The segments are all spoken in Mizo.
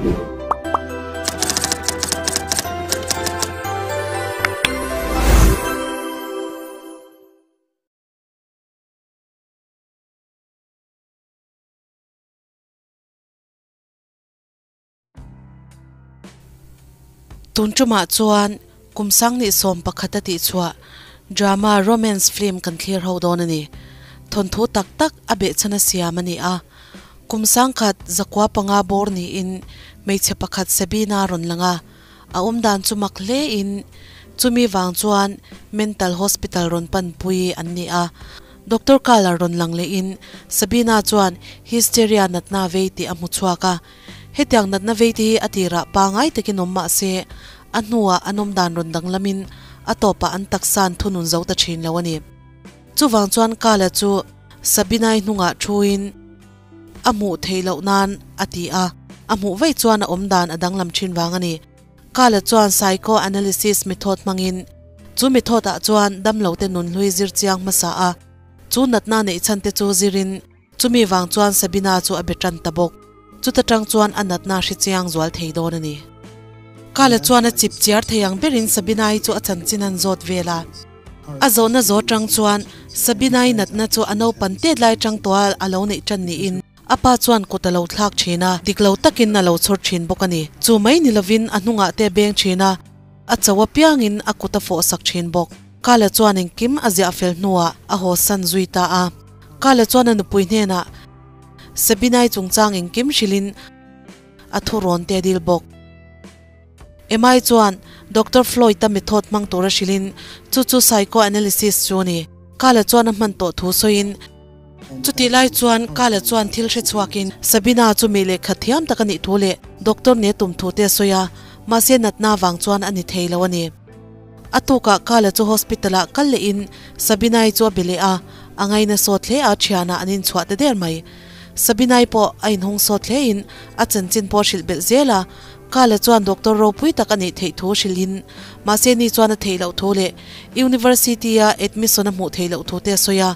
Tun tumah chuan kum sang 21 a tihchhuah drama romance film kan thlir ho dawn a ni. Thawnthu tak tak a behchhan a siam a ni a. Kum sangkhat zakua panga bawr niin hmeichhe pakhat Sabina a rawn lang a. A awmdan chu mak hle in chumi vang chuan mental hospital rawn panpui an ni a. Doctor Kahler rawn lang leh in Sabina chuan hysteria natna vei tih a hmu chhuak a. Hetiang natna vei te hi a tirah pangai takin awm mah se, a hnuah an awmdan rawn danglamin a tawpah an taksa an thunun zo ta thin lo a ni. Chuvang chuan Kala chu Sabinai hnungah thuin a hmuh theih loh nan a ti a, a hmuh vaih chuan a awmdan a danglam thin vang a ni. Kala chuan psychoanalysis method hmangin chu method ah chuan damlote nunhlui zir chiang hmasa a, chu natna neih chhan te chu zirin, Chumi vang chuan Sabina chu a be tan ta bawk. Chuta tang chuan a natna hre chiang zual thei dawn a ni. Kala chuan a chip chiar thei ang berin Sabina-i chu a chanchin an zawt vel a. A zawhna zawh tang chuan Sabina-i natna chu a naupan tet lai tang tawh a lo neih tan niin a pa chuan kut a lo thlak thin a, dik lo takin a lo chhawr thin bawk a ni. Chu mai ni lovin a hnungah te a beng thin a, a cho apiangin a kut a fawhsak thin bawk. Kala chuan engkim a ziah fel hnuah a hawsan zui ta a. Kala chuan a nupui hnenah Sabinai chungchang engkim hrilhin a thu rawn te dil bawk. Emai chuan Doctor Floyd-a method hmang tura hrilhin chu chu psychoanalysis chu a ni. Kala chuan a hman tawh thu sawiin chutih lai chuan Kala chuan thil hre chhuakin Sabina chu mi lehkha thiam tak a nih thu leh doctor nia tum thu te a sawi a, mahse natna vang chuan a ni thei lo a ni. A tukah Kala chu hospital ah kal lehin Sabinai chu a be leh a, a ngaina sawt hle a, thianah an inchhuah ta der mai. Sabinai pawh a inhawng sawt hlein a chanchin pawh a hrilh belh zel a, Kala chuan doctor ropui tak a neih theih thu hrilhin mahse ni chuan a theih loh thu leh university a admission a hmuh theih loh thu te a sawi a,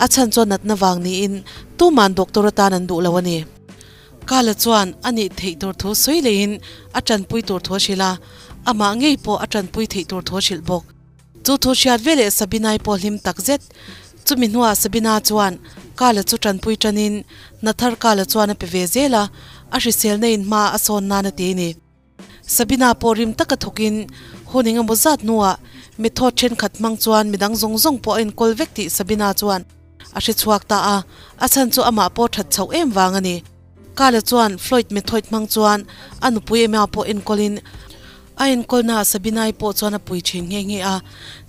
a chhan chuan natna vang niin tuman doctor atan an duh lo a ni. Kala chuan a nih theih tur thu sawi leiin a tanpui tur thu a hrilh a, amah ngei pawh a tanpui theih tur thu a hrilh bawk. Chu thu hriat veleh Sabinai pawh hlim tak zet. Chumi hnuah Sabina chuan Kala chu tanpui tanin Nathar Kala chuan a pe ve zel a, a hriselna in hma a sawn nan a ti a ni. Sabina pawh rim taka thawkin hun engemaw zat hnuah method thenkhat hmang chuan midang zawng zawng pawh a inkawl vek tih Sabina chuan a hre chhuak ta a, a chhan chu amah pawh that chhoh em vang a ni. Kala chuan Floyd method hmang chuan a nupui Emma pawh enkawlin a enkawlnaah Sabina-i pawh chuan a pui thin nghe nghe a.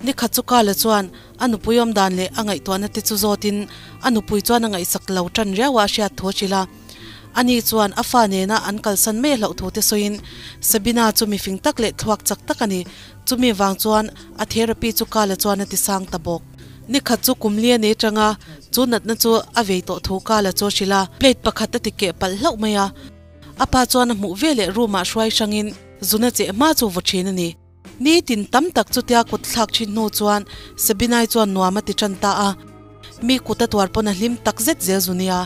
Nikhat chu Kala chuan a nupui awmdan leh a ngaihtuahna te chu zawtin a nupui chuan a ngaihsak lo tan riau a a hriat thu a hrilh a. Ani chuan a fa nena an kalsan mai a hlauh thu te sawiin Sabina chu mifing tak leh thluak chak tak a ni. Chumi vang chuan a therapy chu Kala chuan a ti sang ta bawk. Nikhat chu kum li a nei tang a, chu natna chu a vei tawh thu Kala chu a hrilh a. Plate pakhat a ti keh palh hlauh mai a. A pa chuan a hmuh veleh room ah hruai hrangin zuna cheh hma chu vaw thin a ni. Nitin tam tak chutia kut thlak thin hnu chuan Sabinai chuan nuam a ti tan ta a. Mi kut a tuar pawn a hlim tak zet zel zu nia.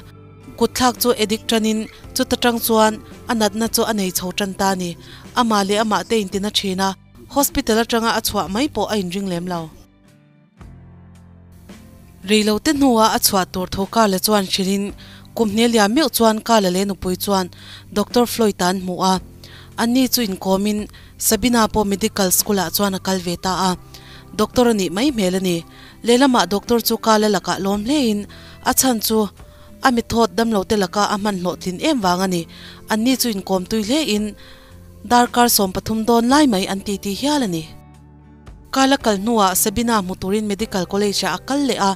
Kut thlak chu addict tanin chuta tang chuan a natna chu a nei chho tan ta a ni. Amah leh amah te intina thin a, hospital atanga a chhuah mai pawh a inring lem lo. Reilote hnuah a chhuah tur thu Carla chuan hrilhin kum hne liam meuh chuan Carla leh nupui chuan Doctor Floyd-a an hmu a. Anni chu inkawmin Sabina pawh medical school-ah chuan a kal ve ta a. Doctor a nih mai hmel a ni. Lehlamah doctor chu Carla lakah lawm hlein a chhan chu a mithawt damlote laka a hman hlawhtlin em vang a ni. Anni chu inkawm tui hlein darkar 13 dawn lai mai an titi hial a ni. Kal a kal hnuah Sabina hmu turin Medical College ah a kal leh a,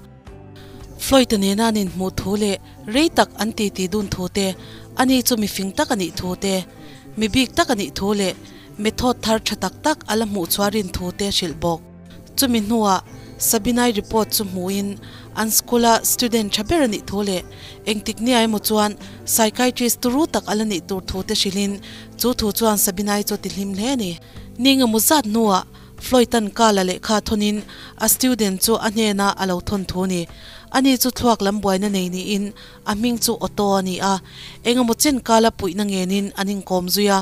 Floyd-a nena an inhmuh thu leh rei tak an titi dun thu te, ani chu mifing tak a nih thu te, mi bik tak a nih thu leh method thar tha tak tak a la hmuh chhuah rin thu te a hrilh bawk. Chumi hnuah Sabina-i report chu hmuhin an school-a student tha ber a nih thu leh engtik nia emaw chuan psychiatrist turu tak a la nih tur thu te hrilhin chu thu chuan Sabina-i chu a tihlim hle a ni. Ning a mu zat hnuah Floyd-a'n Carl-a lehkha thawnin a student chu a hnena a lo thawn thu ni. Ani chu thluak lam buaina nei niin a hming chu Otto a ni a, engemaw chen kala puihna ngenin an inkawm zui a.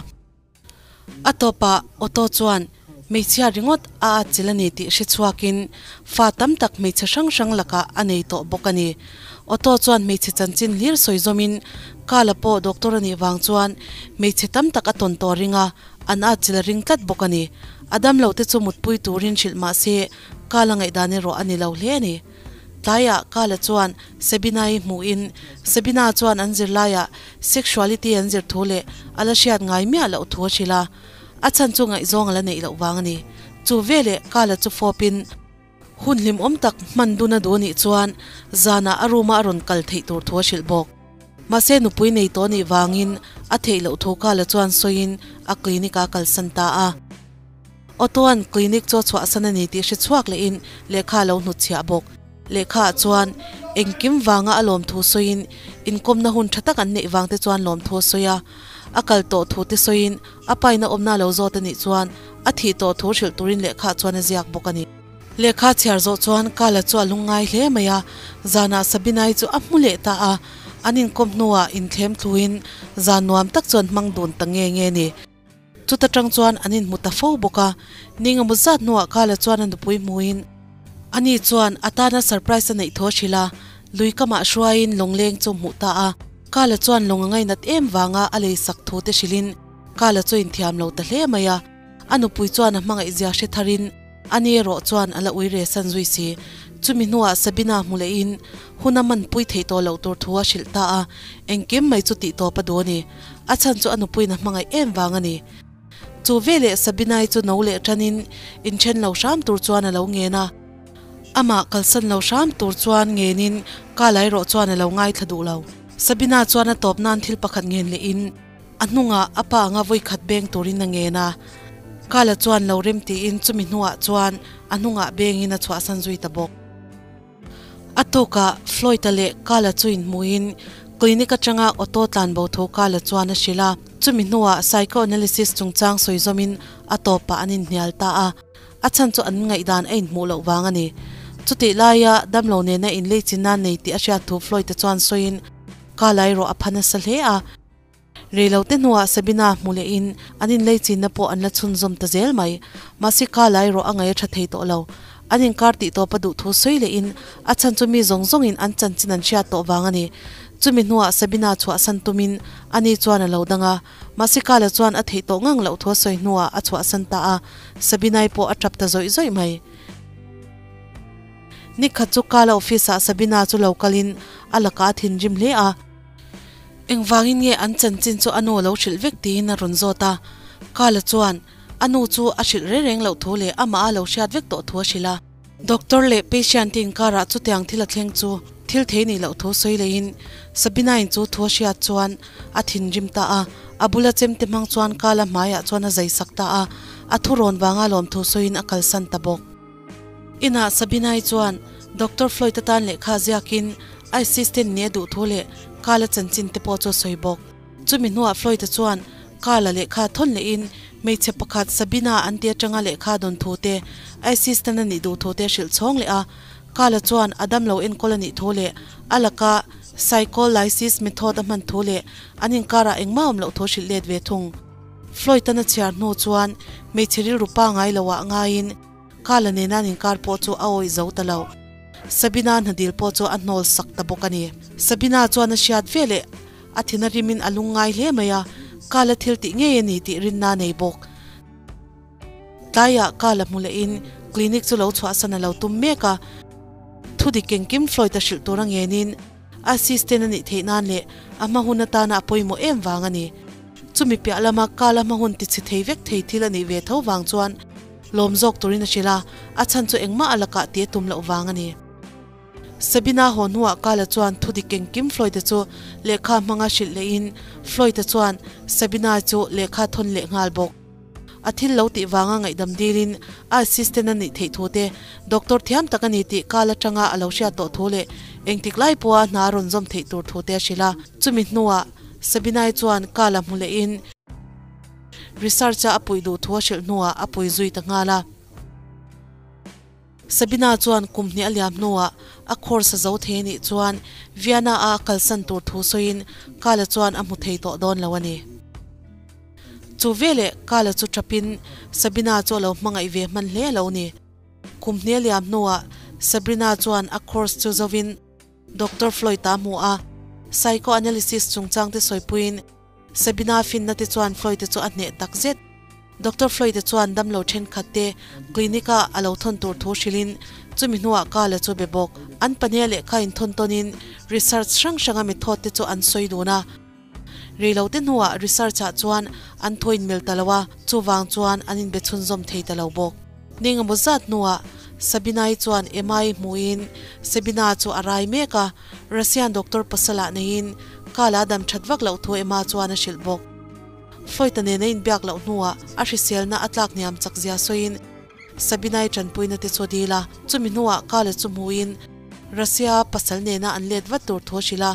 A tawpah Otto chuan hmeichhia ringawt a atchilh a ni tih hre chhuakin fa tam tak hmeichhe hrang hrang lakah a nei tawh bawk a ni. Otto chuan hmeichhe chanchin hlir sawi zawmin Kala pawh doctor a nih vang chuan hmeichhe tam tak a tawn tawh ring a, an atchilh a ring tlat bawk a ni. A damlo te chu mutpui turin hrilh mah se Kala ngaihdan erawh a ni lo hle a ni. Tlaiah Kala chuan Sabina-i hmuhin Sabina chuan an zirlaiah sexuality an zir thu leh a la hriat ngai miah loh thu a hrilh a, a chhan chu ngaihzawng a la neih loh vang a ni. Chu veleh Kala chu fawpin hun hlimawm tak hman dun a duh anih chuan zanah a room-a a rawn kal theih tur thu a hrilh bawk. Mahse nupui nei tawh anih vangin a theih loh thu Kala chuan sawiin a clinic-a kalsan ta a. Otto-a'n clinic chu a chhuahsan a ni tih hre chhuak lehin lehkha a lo hnutchhiah bawk. Lehkhaah chuan engkim vanga a lawmthu sawiin inkawmna hun tha tak an neih vangte chuan lawmthu a sawi a. A kal tawh thu te sawiin a paina awmna a lo zawt a nih chuan a thih tawh thu hrilh turin lehkhaah chuan a ziak bawk a ni. Lehkha chhiar zawh chuan Kala chu a lungngai hle mai a, zanah Sabinai chu a hmu leh ta a. An inkawm hnuah inthlem thluin zan nuam tak chuan hmang dun ta nge nge a ni. Chuta tang chuan an inhmu ta fo bawk a, ninga zat hnuah Kala chuan a nupui hmuin ani chuan a tana surprise a neih thaw hrilh a, lui kamah hruaiin lawngleng chu hmuh ta a. Kala chuan lawng a ngainat em vanga a lei sak thu te hrilhin Kala chu inthiam lo ta hle mai a, a nupui chuan a hmangaihzia hre tharin ani erawh chuan a la ui re san zui si. Chumi hnuah Sabina hmu lehin hun a manpui theih tawh loh tur thu a hrilh ta a, engkim mai chu tih tawp a duh a ni. A chhan chu a nupuiin a hmangaih em vang a ni. Chu veleh Sabinai chu no leh tanin inthen lo hram tur chuan a lo ngen a. Amah kalsan lo hram tur chuan ngenin Kala erawh chuan a lo ngaithla duh lo. Sabina chuan a tawp nan thil pakhat ngen lehin a hnungah a pa anga vawi khat beng turin a ngen a. Kala chuan lo rem tiin chumi hnuah chuan a hnungah bengin a chhuahsan zui ta bawk. A tawkah Floyd-a leh Kala chu inhmuhin clinic atanga auto tlanbo thu Kala chuan a hrilh a, chumi hnuah psychoanalysis chungchang sawi zawmin a tawpah an inhnial ta a, a chhan chu an ngaihdan a inhmuh loh vang a ni. Chutih laia damlo nena inleichin nan nei tih a hriat thu Floyd-a chuan sawiin Kala erawh a pha nasa hle a. Reilote hnuah Sabina hmu lehin an inleichinna pawh an la chhunzawm ta zel mai. Mahse ka lai erawh a ngaih a tha thei tawh lo. An inkar tih tawpa duh thu sawi lehin a chhan chu mi zawng zawngin an chanchin an hriat tawh vang a ni. Chumi hnuah Sabina chhuahsan tumin ani chuan a lo dang a. Mahse Kala chuan a theih tawh ngang loh thu a sawi hnuah a chhuahsan ta a, Sabinai pawh a tap ta zawih zawih mai. Nikhat chu Kala office-ah Sabina chu lo kalin a lakah a thinrim hle a. Engvangin nge an chanchin chu a nu a lo hrilh vek tiin a rawn zawt a. Kala chuan a nu chu a hrilh reng reng loh thu leh amah a lo hriat vek tawh thu a hrilh a. Doctor leh patient te inkarah chutiang thil a thleng chu thil thei nih loh thu sawi leiin Sabina-in chu thu a hriat chuan a thinrim ta a. A bula chemte hmang chuan Kala hmaiah chuan a zai sak ta a, a thu rawn vanga lawmthu sawiin a kalsan ta bawk. Inah Sabina-i chuan Doctor Floyd atan lehkha ziakin a assistant nih a duh thu leh Carl-a chanchin te pawh chu a sawi bawk. Chumi hnuah Floyd-a chuan Carl-a lehkha thawn lehin hmeichhe pakhat Sabina an ti atanga lehkha dawn thu te, a assistant a nih duh thu te a hrilh chhawng leh a. Carl-a chuan a damlo enkawl a nih thu leh a laka psycholysis method a hman thu leh an inkarah engmah awm loh thu a hrilh let ve thung. Floyd-an a chhiar hnu chuan hmeichhe rilru pangai loah ngaiin Kala nena an inkar pawh chu a awih zo ta lo. Sabina hnadil pawh chu a hnawl sak ta bawk a ni. Sabina chuan a hriat ve leh a thin a rimin a lungngai hle mai a, Kala thil tih ngei a ni tih rinna a nei bawk. Tlaiah Kala hmu lehin clinic chu lo chhuahsan a lo tum mek a, thudik engkim Floyd a hrilh tur a ngenin assistant a nih theih nan leh a hma hun atana a pawimawh em vang a ni. Chumi piah lama Kala hma hun tichhe thei vek thei thil a nih ve tho vang chuan Lawm zawk turin a hrilh a, a chhan chu engmah a lakah tih a tum loh vang a ni. Sabina haw hnuah Kala chuan thudik engkim Floyd-a chu lehkha hmanga hrilh lehin Floyd-a chuan Sabina chu lehkha thawn leh nghal bawk. A thil lo tih vanga ngaihdam dilin a assistant a nih theih thu te, doctor thiam tak a ni tih Kala tanga a lo hriat tawh thu leh engtik lai pawha hna a rawn zawm theih tur thu te a hrilh a. Chumi hnuah Sabina-i chuan Kala hmu lehin, Research-a a puih duh thu a hrilh hnuah a pui zui ta nghal a. Sabina chuan kum hnih a liam hnuah a course a zo thei a nih chuan Vienna a a kalsan tur thu sawiin Kala chuan a hmu thei tawh dawn lo a ni. Chu veleh Kala chu tapin Sabina chu a lo hmangaih ve hman hle lo ni. Kum hnih a liam hnuah Sabrina chuan a course chu zovin Doctor Floyd a hmu a, psychoanalysis chungchang te sawipuiin Sabina finna te chuan Floyd-a chu a hneh tak zet. Doctor Floyd-a chuan damlo thenkhat te clinic-a a lo thawn tur thu hrilhin chumi hnuah Carl-a chu be bawk. An pahniha lehkha inthawn tawnin research hrang hranga method te chu an sawi dun a. Reilo te hnuah research-ah chuan an thaw inmil ta lo a, chuvang chuan an inbe chhunzawm thei ta lo bawk. Ni engemaw zat hnuah Sabina-i chuan Emma-i hmuhin Sabina chu a rai mek a, Russian doctor pasal ah neiin Kala dam that vak loh thu Emma chuan a hrilh bawk. Floyd-a nena inbiak loh hnuah a hriselna a tlak hniam chak zia sawiin Sabina-i tanpuina te chu a dil a, chumi hnuah Kala chu hmuhin Russia pasal nena an let vat tur thu a hrilh a.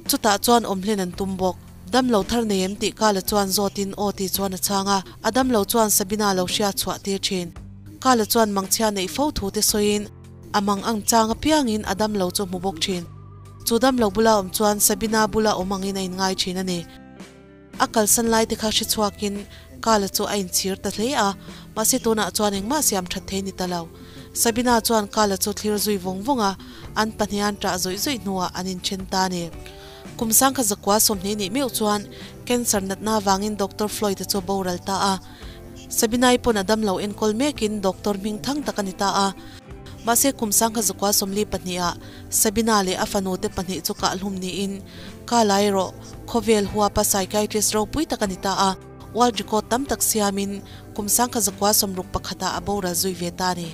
Chutah chuan awm hlen an tum bawk. Damlo thar nei em tih Kala chuan zawtin aw tih chuan a chhang a, a damlo chuan Sabina lo hria chhuah tir thin. Kala chuan mangchhia neih fo thu te sawiin a mang ang chang apiangin a damlo chu hmu bawk thin. Chu damlo bula awm chuan Sabina bula awm angin a inngai thin a ni. A kalsan lai te kha hre chhuakin Kala chu a inchhir ta hle a, mahse tunah chuan engmah siam that thei ni ta lo. Sabina chuan Kala chu thlir zui vawng vawng a, an pahnih an ṭah zawih zawih hnuah an inṭhen ta a ni. Kum sangkhat zakua sawmhnih nih meuh chuan cancer natna avangin Doctor Floyd-a chu a boral ta a. Sabina-i pawn a damlo enkawl mekin doctor hming thang tak a ni ta a. Mahse kum sangkhat zakua 42ah Sabina leh a fanute pahnih chu kahhlum niin Kala erawh Khawvel huapa psychiatrist ropui tak a ni ta a, world record tam tak siamin kum 1961 ah a boral zui ve ta a ni.